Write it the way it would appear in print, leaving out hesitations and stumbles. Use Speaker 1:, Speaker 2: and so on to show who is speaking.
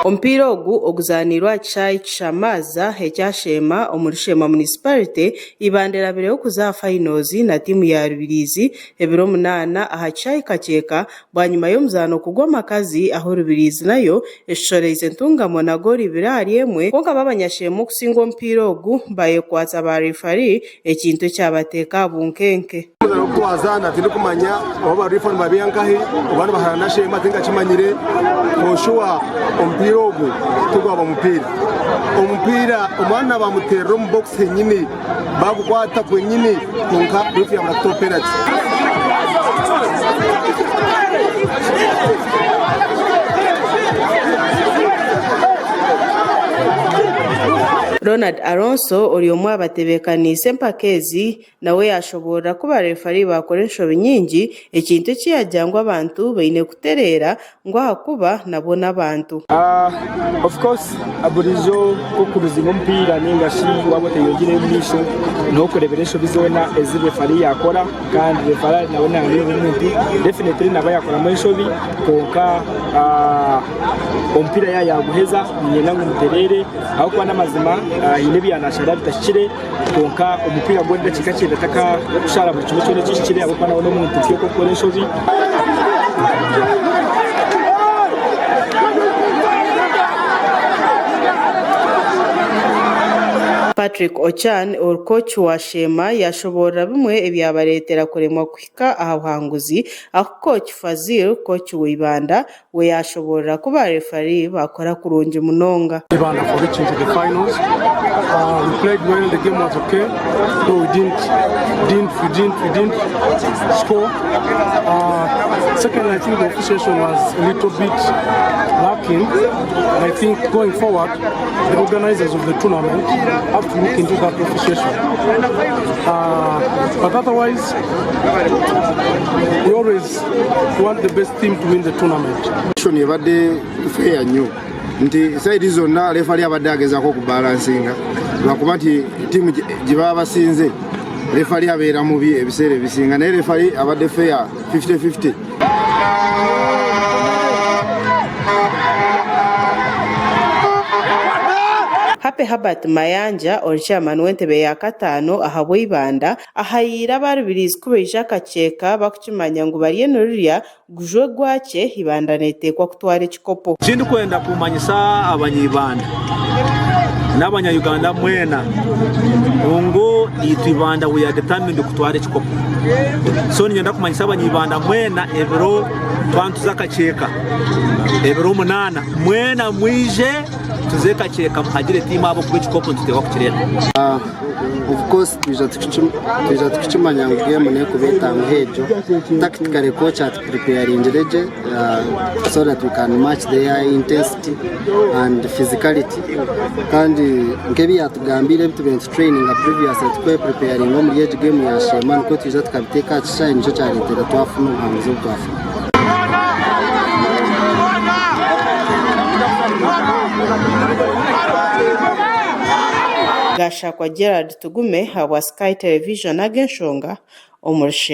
Speaker 1: Omupiira ogu oguzaaniirwe aha kishaayi Kishamaaza ekya Sheema omuri Sheema Munisiparite, Ibanda erabireho kuza aha fayinozi na tiimu ya Rubirizi ebiro munaana aha kishaayi Kakyeka bwanyima y'omuzaano kugwa amakazi ahu Rubirizi nayo eshoshoreize Ntungamo na goolo ibiri ahari emwe kwonka bo abanyasheema okusingwa omupiira ogu bayekwatsa ba reefari ekintu ekyabateeka aha bunkenke.
Speaker 2: Omuzaano ogu twazaana tindikumanya oba ba reefa nibabiiha nkahi oba nibahaana na Sheema tinkakimanyire for sure omupiira ogu tigwaba mupiira. Omupiira omwana bamuteerera omu box henyini bagukwata kwenyini kwonka reefa yabura kutuha penalty.
Speaker 1: Ronald Alonso ori omwe aha batebeekaniise empaka ezi Nawe yaashoboorora ku bareefari baakora enshobi nyingi, ekintu eki yaagira ngu abantu baine kutereera ngu ahakuba nabo n'abantu.
Speaker 3: Of course burijo kokuruzinga omupiira ninga shi waba oteyongireyo omu maisho niho okurebera enshobi zoona ezi refari yakora kandi refari nawe naba omuntu definitely naba yakoramu enshobi kwonka omupiira yaba yaguheza niinyenda ngu mutereere ahabw'okuba n'amazima haine ebi yanashara bitahikire. Kwonka omupiira gwona edakiika kyenda takakushara buri kimwe kyona ekihikire ahabw'okuba nawe n'omuntu nteekwa kukora enshobi.
Speaker 1: Patrick Ochan ori kooki wa Sheema yashoboorora bimwe ebyabareetera kuremwa kuhika aha buhanguzi ahu kooki Fazil kooki wa Ibanda We yaashoboorora ku baarefari baakora kurungi munonga.
Speaker 2: Ibanda for reaching to the finals. Uh, we played well, the game was okay, though we didn't, didn't, we didn't, we didn't score. Uh, second, I think the officiation was a little bit lacking. And I think going forward, the organizers of the tournament have to look into that officiation. Uh, but otherwise, we always want the best team to win the tournament.
Speaker 4: Action ebadde fair nnyo nti sayidi zonna refali abadde agezaako okubalansinga lwakuba nti ttiimu gye baba basinze refali abeera mubi ebiseera ebisinga naye refali abadde fair 50-50.
Speaker 1: Happy Herbert Mayanja ori chairman w'entebe ya kataano ahabwa Ibanda Ahayiire abarubiriizi ku baija akakyeka bakukimanya ngu bari eno rurya gujwe gwakye Ibanda neteekwa kutwara ekikopo.
Speaker 5: Ekindikwenda kumanyisa abanya-Ibanda n'abanya-Uganda mwena ngu itwe Ibanda we are determined kutwara ekikopo. So niinyenda kumanyisa abanya-Ibanda mwena ebiro twaba nituza akakyeka ebiro munaana mwena mwije tuze kakyeka muhagire tiimu ahabw'okuba ekikopo nituteekwa kukireeta.
Speaker 4: Of course twija twija tukikimanya ngu game nekuba etanguha egyo tactically coach atupreparingire gye so that we can match their intensity and physicality kandi nk'ebi yatugambiire ebi tubaire nitutraininga previously tukwepreparinga omuri egi game ya Sheema nikwo twija tukabiteeka aha kishaayi nikyo kyareetera twafuna obuhanguzi obu twafuna.
Speaker 1: Gashakwa Gerald Tugume ahabwa Sky Television ag'enshonga omuri Sheema.